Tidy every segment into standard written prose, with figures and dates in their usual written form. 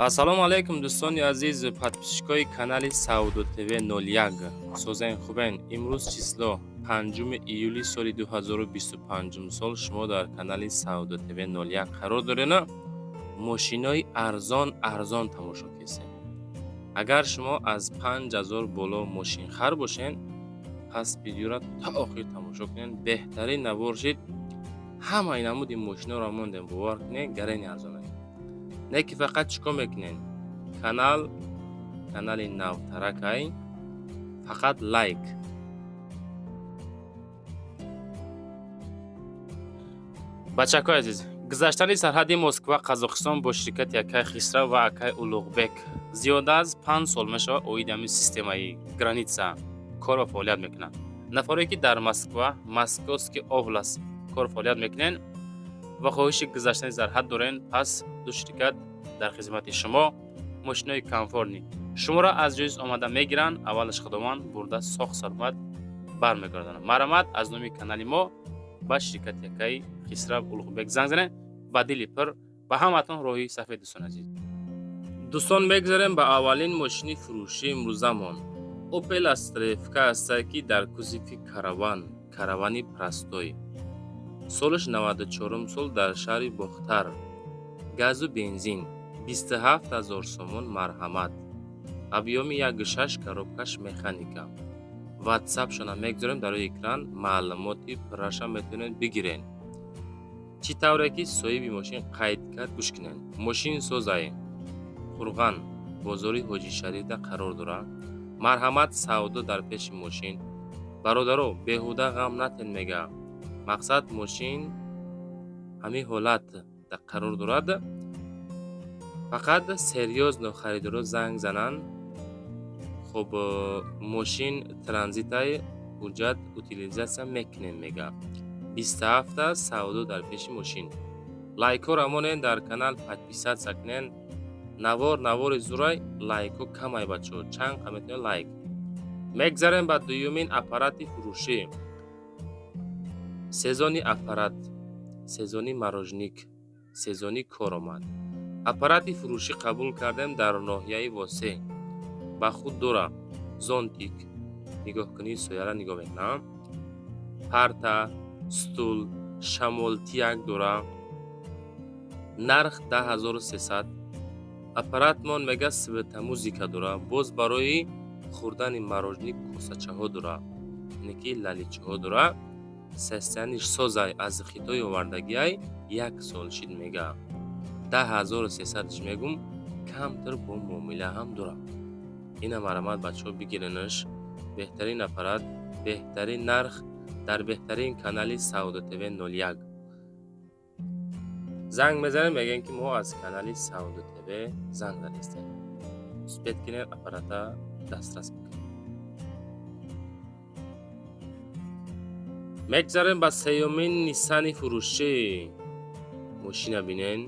Ассалому алайкум, дӯстони азиз, подписчикои канали Савдо ТВ 01. Созен, хубен? Имрӯз число 5 июли соли 2025 сол. Шумо дар канали Савдо ТВ 01 қарор дорена. Мошинои арзон арзон тамошо кесем. Агар шумо аз 5000 боло мошинхар бошен, пас видеоро то охир тамошо кунед. Беҳтарин навор шид. Ҳамаи намуди мошиноро мондем, бовар кунед, гарени арзона. Не ки фақат чӣ кор мекунед? Канал канали навтаракай, фақат лайк. Бачакои азиз, гузаштани сарҳади Москва, Қазоқистон бо ширкати акай Хисрав ва акай Улуғбек зиёда аз 5 сол мешавад, оиди ҳамин системаи граница кор ва фаъолият мекунанд. Нафаре ки дар Москва, Московский область кор фаъолият мекунед ва хоҳиши гузаштани сарҳад дорен, пас ду ширкат дар хизмати шумо. Мошинои комфортный шуморо аз ҷоиз омада мегиранд, аввалаш худованд бурда, соғ саломат бармегардонанд. Марҳамат, аз номи канали мо ба ширкати акаи Хисрав Улуғбек занг занед ба дили пур. Ба ҳаматон роҳи сафед, дӯстони азиз. Дӯстон, мегузарем ба аввалин мошини фурӯшии имрӯзамон. Опел Астра ФК ҳастае, ки дар кузови караван, каравани простой, солаш 94 сол, дар шаҳри Бохтар, газу бензин, 27 000 сомон. Марҳамат, объёми 1,6, коробкаш механика. Ватсапшона мегузорем дар рӯи экран, маълумоти пурраша метавонед бигирен. Чӣ тавре ки соҳиби мошин қайд кард, гӯш кунед: мошин созае, Қурған, бозори Ҳоҷишарифда қарор дорад. Марҳамат, савдо дар пеши мошин. Бародаро, беҳуда ғам натен, мега. Мақсад, мошин ҳамин ҳолат қарор дорад, фақат серьёзно харидоро занг зананд. Хуб, мошин транзитаи, ҳуҷҷат утилизация мекунем, мега. 27-та, савдо дар пеши мошин. Лайкҳоро монед, дар канал подписаться кунед. Навор навори зурай, лайкҳо камай, бачаҳо, чанд қа метавонед лайк. Мегзарем ба дуюмин аппарати фурӯшӣ. Сезони аппарат, сезони мороженик, сезони кор омад. Аппарати фурӯшӣ қабул кардем дар ноҳияи Восе. Ба худ дора зонтик, нигоҳкунии сояра нигоҳ мекунам, парта, стул, шамолтияк дора. Нарх 10 300. Аппаратмон, мега, светомузыка дора, боз барои хӯрдани мороженик косачаҳо дора, яъне ки лаличаҳо дора. Состояниш созай, аз Хитой овардагиай, як сол шид, мега. 10 300-ш мегум, камтар бо муомила ҳам дора. Ина, марҳамат, бачаҳо, бигиренаш. Беҳтарин аппарат, беҳтарин нарх, дар беҳтарин канали Савдо ТВ 01. Занг мезанем, мегӯем, ки мо аз канали Савдо ТВ занг задистем. Успеть кунед, аппарата дастрас бикунед. Мегзарем ба сеюмин Ниссани фурӯшӣ. Мошина бинен,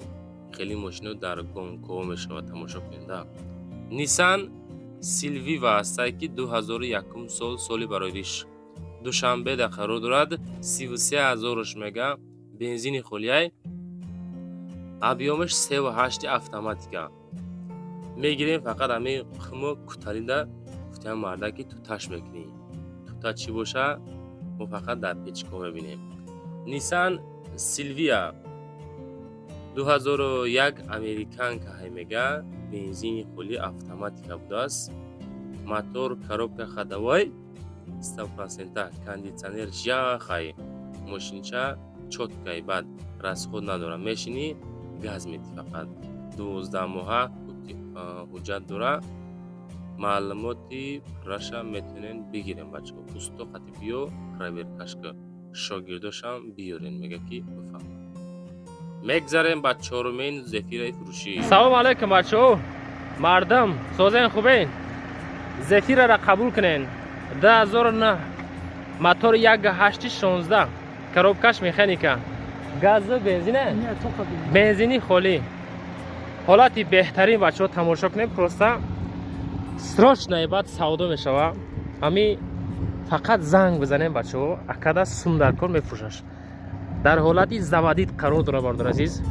хеле мошино дар гонкоҳо мешавад, тамошо кунед. Ниссан Силвия ҳастае, ки 2001 сол, соли барои Душанбеда қарор дорад. 33 ҳазорш мега, бензини холияй, объёмаш 3,8, автоматика. Мегирем, фақат ҳамин қумо куталида гуфтиам марда, ки туташ мекунӣ. Тута чӣ боша, мо фақат дар печкаҳо мебинем. Ниссан Силвия 2001, американка ҳай, мега, бензини холи, автоматика будааст, мотор, коробка ходовой 100%, кондитсионер яхай, мошинча чёткай, баъд расход надорад, мешинӣ, газ медиҳӣ фақат. 12 моҳа ҳуҷҷат дора. Маълумоти пурраша метавонед бигирем, бачаҳо. Усто қати биё, проверкаш ка, шогирдошам биёрен, мега, ки бифаҳмад. Мегзарем ба чорумин Зефираи фурӯшӣ. Салому алайкум, бачаҳо, мардам, созен, хубен? Зефирара қабул кунен, 2009, мотор 1,8 16, коробкаш механика, газу бензине, бензини холӣ, ҳолати беҳтарин. Бачаҳо, тамошо кунем, просто срочно баъд савдо мешава. Ҳами фақат занг бизанем, бачаҳо, акада сум дар кор мефурӯшаш. Дар ҳолати заводить қарор дора, бардор азиз,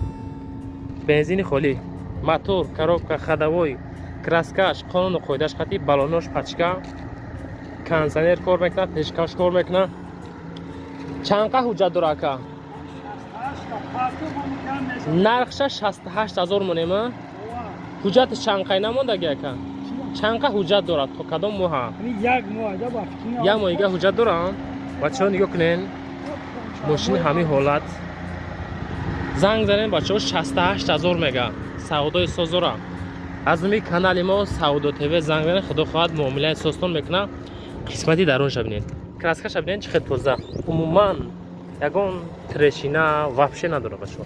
бензини холӣ. Мотор, коробка, ходовой, краскаш, қонуну қоидаш қати, балонош пачка, кондиционер кор мекунад, пешкаш кор мекунад. Чанқа ҳуҷҷат дора ака? Нархша 68 ҳазор монема. Ҳуҷҷати чанқай намондаги ака? Чанқа ҳуҷҷат дорад? То кадом моҳа? Як моҳига ҳуҷҷат дорам. Бачаҳо нигоҳ кунен, мошини ҳамин ҳолат. Занг занем бачаҳо, 68 ҳазор мега. Савдои соз дора. Аз номи канали мо Савдо ТВ занг занед, худо хоҳад муомилаи созтон мекунад. Қисмати дарунша бинед, краскаша бинед, чӣ хел тоза. Умуман ягон трещина вообще надорад бачаҳо.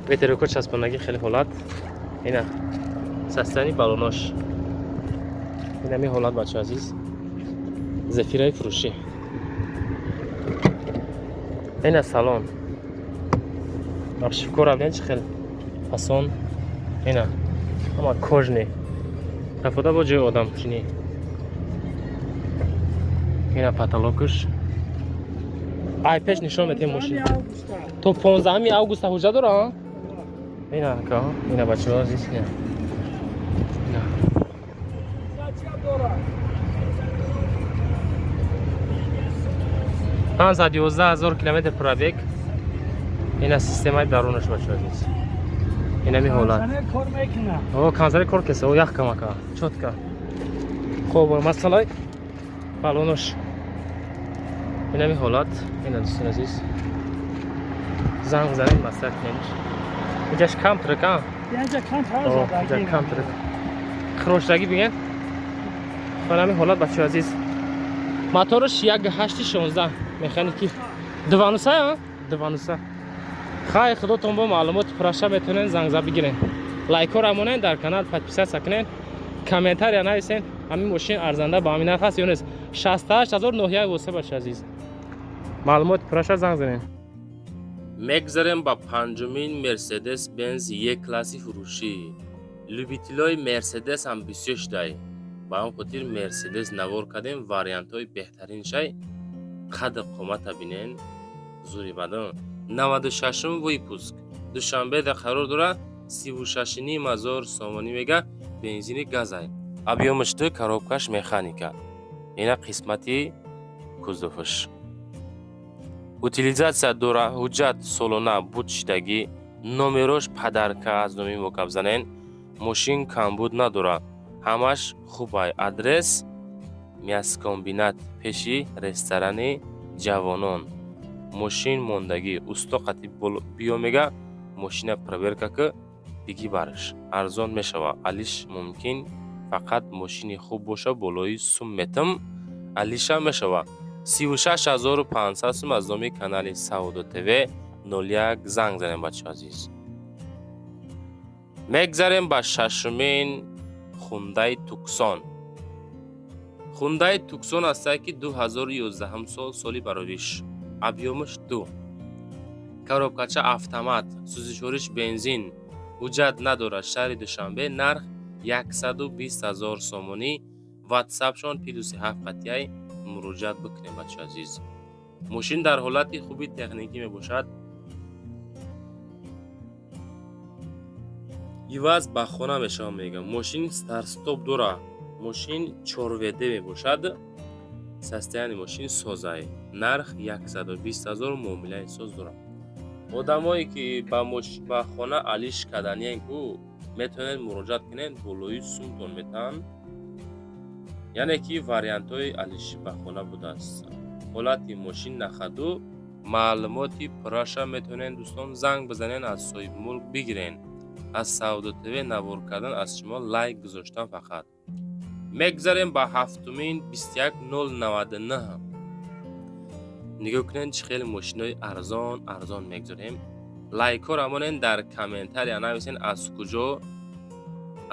Ветерок о часпондагӣ, хеле ҳолат. Ина состояние балонош. Инами ҳолат, бачаҳо азиз. Зефираи фурӯшӣ. Ина салон. Обшивкора бинед, чӣ хел фасон. Ина ҳама кожаный. Рафода бо ҷои одам чинӣ. Ина потолокаш. Ай пеш нишон метем мошин. То 15 августа ҳуҷҷат дора? Ина ака, ина бачаҳо азиз, ина. Ина. 511 000 километр пробег. Ина системаи дарунаш, бачаҳо азиз. Инами ҳолат. О, кондиционер кор кеса, о, ях камака, чётко. Хоб, масъалаи балонош. Инами ҳолат, ина дӯстони азиз. Занг занед, маслиҳат кунед. Инҷаш кам трек, а? Инҷа кам трек. Хирошдагӣ бигем. Инами ҳолат, бачаҳо азиз. Мотораш 1.8 16 механики. Двануса, а? Двануса. Хай, худотон бо маълумоти пурраша метавонед занг зад бигирен. Лайкҳоро монед, дар канал подписаться кунед, комментария нависен. Ҳамин мошин арзанда ба ҳамин нарх аст ё нест? 68 ҳазор, ноҳияи Восе, бача азиз. Маълумоти пурраша занг занед. Мегзарем ба панҷумин Мерседес Бенз Е класси фурӯшӣ. Любителои Мерседес ҳам бисёр шудай. Ба он хотир Мерседес навор кардем, вариантҳои беҳтариншай. Қадр қомата бинен, зури бадан. 96-ум выпуск. Душанбеда қарор дорад, 36,5 ҳазор сомонӣ мега, бензини газай. Объёмаш ду, коробкаш механика. Ина қисмати кузоваш. Утилизация дора, ҳуҷҷат солона буд шидагӣ, номерош подарка, аз номи мо гап занен. Мошин камбуд надора, ҳамаш хубай. Адрес мясокомбинат, пеши ресторани ҷавонон. Мошин мондагӣ, усто қати биё мега, мошина проверка ки биги барш. Арзон мешава, алиш мумкин, фақат мошини хуб боша, болои сум метам, алиша мешава. 36 500 сум, аз номи канали Савдо ТВ 01 занг занем, бачаҳо азиз. Мегзарем ба шашумин Хундай Туксон. Хундай Туксон астае ки 2011 сол, соли баровиш. Объёмаш ду. Коробкача автомат, сӯзишвориш бензин, ҳуҷҷат надорад, шаҳри Душанбе, нарх 120 ҳазор сомонӣ, ватсапшон +7 қатияй, муроҷиат бикунем, бачаҳо азиз. Мошин дар ҳолати хуби техникӣ мебошад. Иваз ба хона мешавам мегам. Мошин старт-стоп дора. Мошин 4 ВД мебошад. Состояние мошин созай. Нарх 120 ҳазор, муомилаи соз дорад. Одамое ки ба хона алиш карданиен ку метавонед муроҷиат кунед, болои сумтон метаҳанд. Яъне ки вариантҳои алиши ба хона будааст. Ҳолати мошин на ходу, маълумоти пурраша метавонед, дӯстон, занг бизанед, аз соҳибмулк бигирен. Аз Савдо ТВ навор кардан, аз шумо лайк гузоштан фақат. Мегзарем ба ҳафтумин 21099. Нигоҳ кунед, чӣ хеле мошинои арзон арзон мегзорем. Лайкҳоро монед, дар комментария нависен, аз куҷо,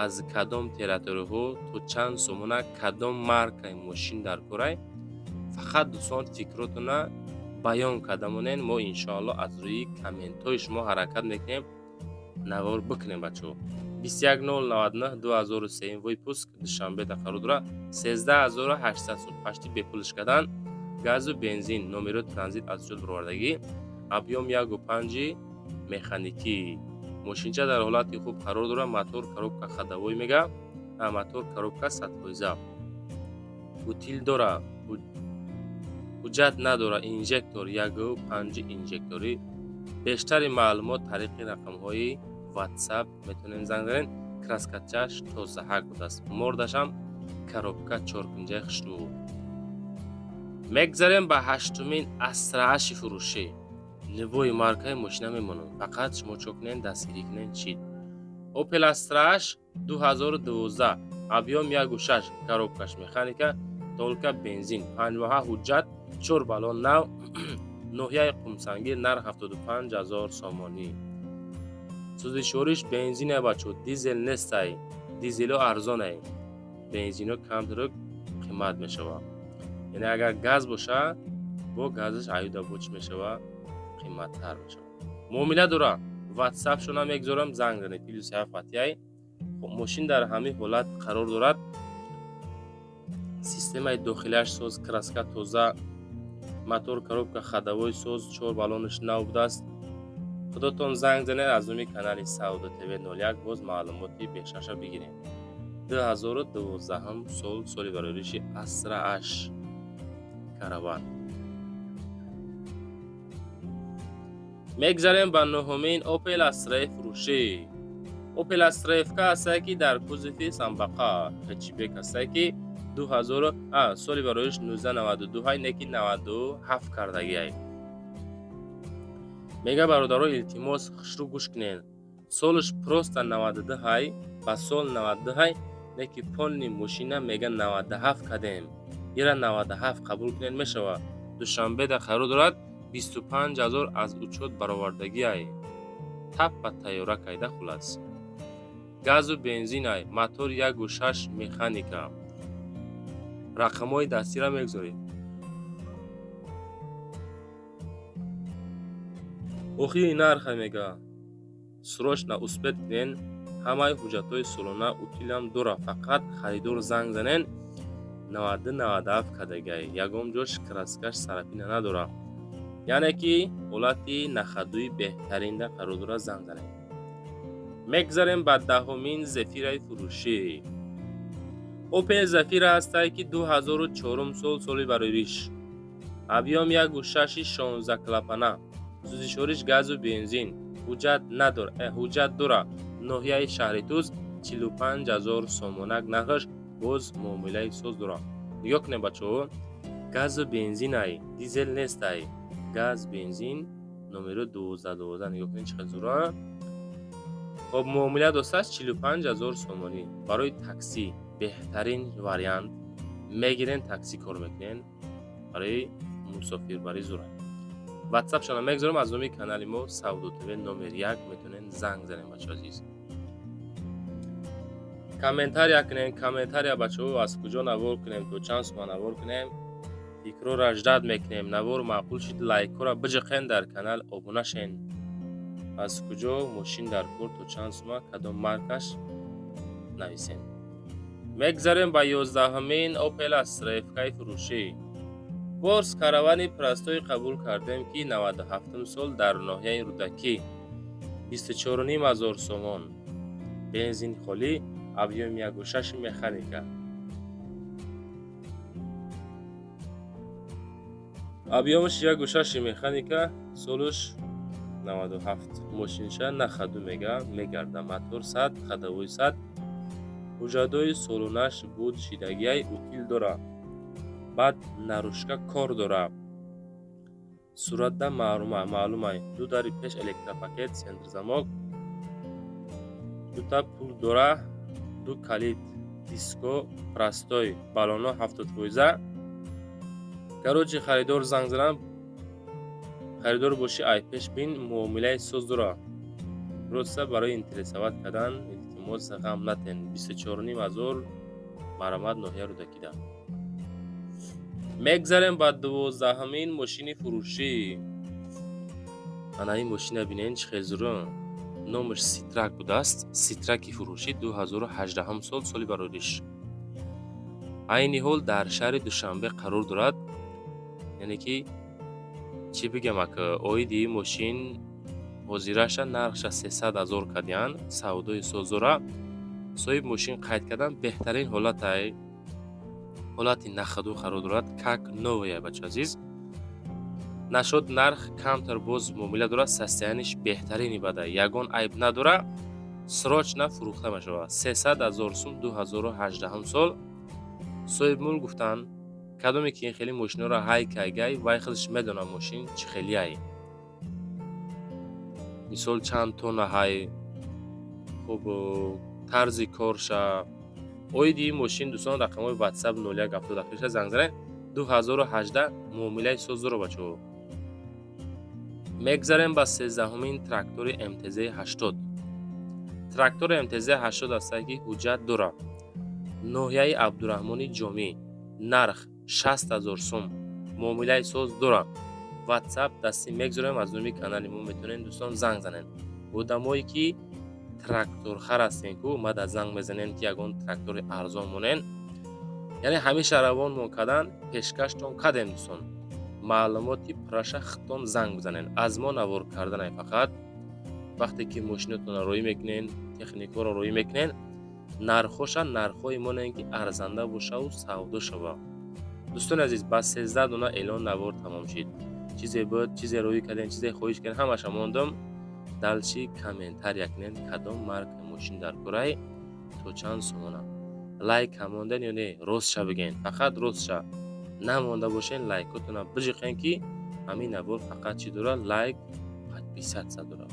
аз кадом территорияҳо, то чанд сомона, кадом маркаи мошин дар корай. Фақат, дӯстон, фикротона баён карда монед, мо иншоалло аз рӯи комментҳои шумо ҳаракат мекунем, навор бикунем, бачаҳо. 21099, 2003 выпуск, Душанбе қарор дорад, 13 800 сум, пашти бепулш кардан, газу бензин, номеро транзит аз ҷуд баровардагӣ, объём 1,5 механикӣ. Мошинча дар ҳолати хуб қарор дорад. Мотор, коробка ходовой мега, мотор, коробка 100%. Утил дора, ҳуҷҷат надора, инжектор 1.5 инжекторӣ. Бештари маълумот тариқи рақамҳои WhatsApp метавонем занг занед. Краскачаш тозаҳак будааст. Мордашам коробка чоркунҷаи хушрӯ. Мегзарем ба ҳаштумин Астра H-и фурӯшӣ. Любой маркаи мошина мемонам. Фақат шумо чо кунен, дастгирӣ кунен, чид. Opel Astra H 2012, объем 1.6, коробкаш механика, только бензин, 5 моҳа ҳуҷҷат, 4 баллон нав, ноҳияи Қумсангир, нарх 75 000 сомонӣ. Сӯзишвориш бензине, бачо, дизел нестай. Дизело арзонай. Бензино камтар қимат мешавад. Яъне агар газ боша, бо газаш аюда бо чӣ мешава? Қиматтар мешавад. Муомила дора. WhatsApp-шона мегузорам, занг занед. Плюс 7 фатияй. Мошин дар ҳамин ҳолат қарор дорад. Системаи дохилиаш соз, краска тоза, мотор, коробка ходовой соз, 4 баллонаш нав будааст. Худотон занг занед, аз номи канали Савдо ТВ 01 боз маълумоти бештарша бигирем. 2012 сол, соли барориши Astra H Караван. Мегзарем ба нуҳумин Opel Astra фурӯшӣ. Opel Astra FK ҳастае, ки дар кузови самбақа хэтчбек ҳастае, ки 2000 соли бароиш 1992 ҳай, неки 97 кардагиай. Мега, бародаро, илтимос, хушрӯ гӯш кунед. Солаш просто 92 ҳай, ба сол 92 ҳай, неки полный мошина мега 97 кардем. Ира 97 қабул кунед, мешава. Душанбеда қарор дорад, 25 000 аз учёт баровардагиай. Таппа тайёра кайда хулас. Газу бензинай, мотор 1.6 механика. Рақамҳои дастира мегузорем. Охири нарха мега. Срочно успеть кунен, ҳамаи ҳуҷҷатҳои солона, утилам дора, фақат харидор занг занен. 92 97 кардагиай. Ягон ҷош краскаш царапина надора. Яъне ки ҳолати на ходу беҳтаринда қарор дорад, занг занед. Мегзарем ба даҳумин Зефираи фурӯшӣ. Opel Zafira ҳастае, ки 2004 сол, соли барориш. Объем 1.6, 16 клапана. Сӯзишвориш газу бензин. Ҳуҷҷат надор, ҳуҷҷат дора. Ноҳияи шаҳри Туз, 45 000 сомонак нархаш, боз муомилаи соз дора. Нигоҳ кунед, бачаҳо, газу бензинай, дизел нестай. Газ, бензин, номеро 12 12, нигоҳ кунед, чӣ қадр зура. Хоб, муомила достааст 45 000 сомонӣ. Барои такси беҳтарин вариант мегирен, такси кор мекунен, барои мусофирбарӣ зура. WhatsApp-шона мегузорам, аз номи канали мо Савдо ТВ номер 1 метавонен занг занен, бачаҳо азиз. Комментария кунен, комментария, бачаҳо, аз куҷо навор кунем, то чанд сума навор кунем. Фикрора ждать мекунем. Навор маъқул шид, лайкҳоро биҷиқен, дар канал обуна шен. Аз куҷо мошин дар кор, то чанд сума, кадом маркаш нависен. Мегзарем ба 11-умин Opel Astra FK фурӯшӣ. Борс каравани простой қабул кардем, ки 97 сол, дар ноҳияи Рӯдакӣ, 24 500 сомон. Бензин холӣ, объем 1.6 механика. Объемаш 1.6 механика, солуш 97. Мошинша на ходу мега, мегарда. Мотор 100, ходовой 100. Ҳуҷҷатҳои солонаш буд шидагиай, утил дора. Баъд наружка кор дора. Суратда маълумай. Ду дари пеш электропакет, центр замок. Дута пул дора, ду калид, диско простой, баллоно 70%. Короче, харидор занг занам, харидор боши, ай пеш бин, муомилаи соз дора. Просто барои интересовать кардан, илтимос, ғам натен. 24 500 марамат, ноҳия Рӯдакида. Мегзарем ба 12-умин мошини фурӯшӣ. Ана ин мошина бинен, чӣ хел зура. Номаш Ситрак будааст. Ситраки фурӯшӣ, 2018 сол, соли барориш. Айни ҳол дар шаҳри Душанбе қарор дорад. Яъне ки чӣ бигам, ака, оиди ин мошин Ҳозираша нархша 300 000 кардиянд. Савдои созора соҳиб мошин қайд кардан, беҳтарин ҳолатай, ҳолати на ходу харо дорад, как новая. Бача азиз, нашод нарх камтар боз муомила дорад. Состояние ш беҳтарини бада, ягон айб надора, срочно фурӯхта мешавад. 300 000 сум, 2018 сол. Соҳибмулк гуфтанд, кадоме ки ин хели мошиноро ҳай кайгай, вай худаш медонад, мошин чӣ хелиай, мисол, чанд тонна ҳай. Хуб, тарзи корша оиди ин мошин, дӯстон, рақамҳои WhatsApp 0176 занг занед. 2018, муомилаи соз дора, бачаҳо. Мегзарем ба 13-ҳумин трактори МТЗ 80. Трактори МТЗ 80 астае, ки ҳуҷҷат дорад. Ноҳияи Абдураҳмони Ҷомӣ, нарх 60 000 сум, муомилаи соз дорад. WhatsApp дастӣ мегзорем, аз номи канали мо метавонед, дӯстон, занг занед. Одамое ки тракторхар ҳастен ку, омада занг мезанем, ки ягон трактори арзон монен. Яъне ҳамеша равонмон кардан, пешкаштон кардем, дӯстон. Маълумоти пурраша худтон занг бизанед. Аз мо навор карданай фақат. Вақте ки мошинотонро роҳӣ мекунен, техникаро роҳӣ мекунен, нархҳоша нархҳое монен, ки арзанда бошаву савдо шава. Дӯстони азиз, ба 13 дона эълон навор тамом шид. Чизе буд, чизе роҳӣ кардем, чизе хоҳиш кардем, ҳамаша мондум. Дальше комментария кунед, кадом марка мошин дар курай, то чанд сомона. Лайк мондан ё не, ростша бигӯен, фақат ростша. Намонда бошен, лайкотона биҷиқен, ки ҳамин навор фақат чӣ дорад? Лайк, подписаться дорад.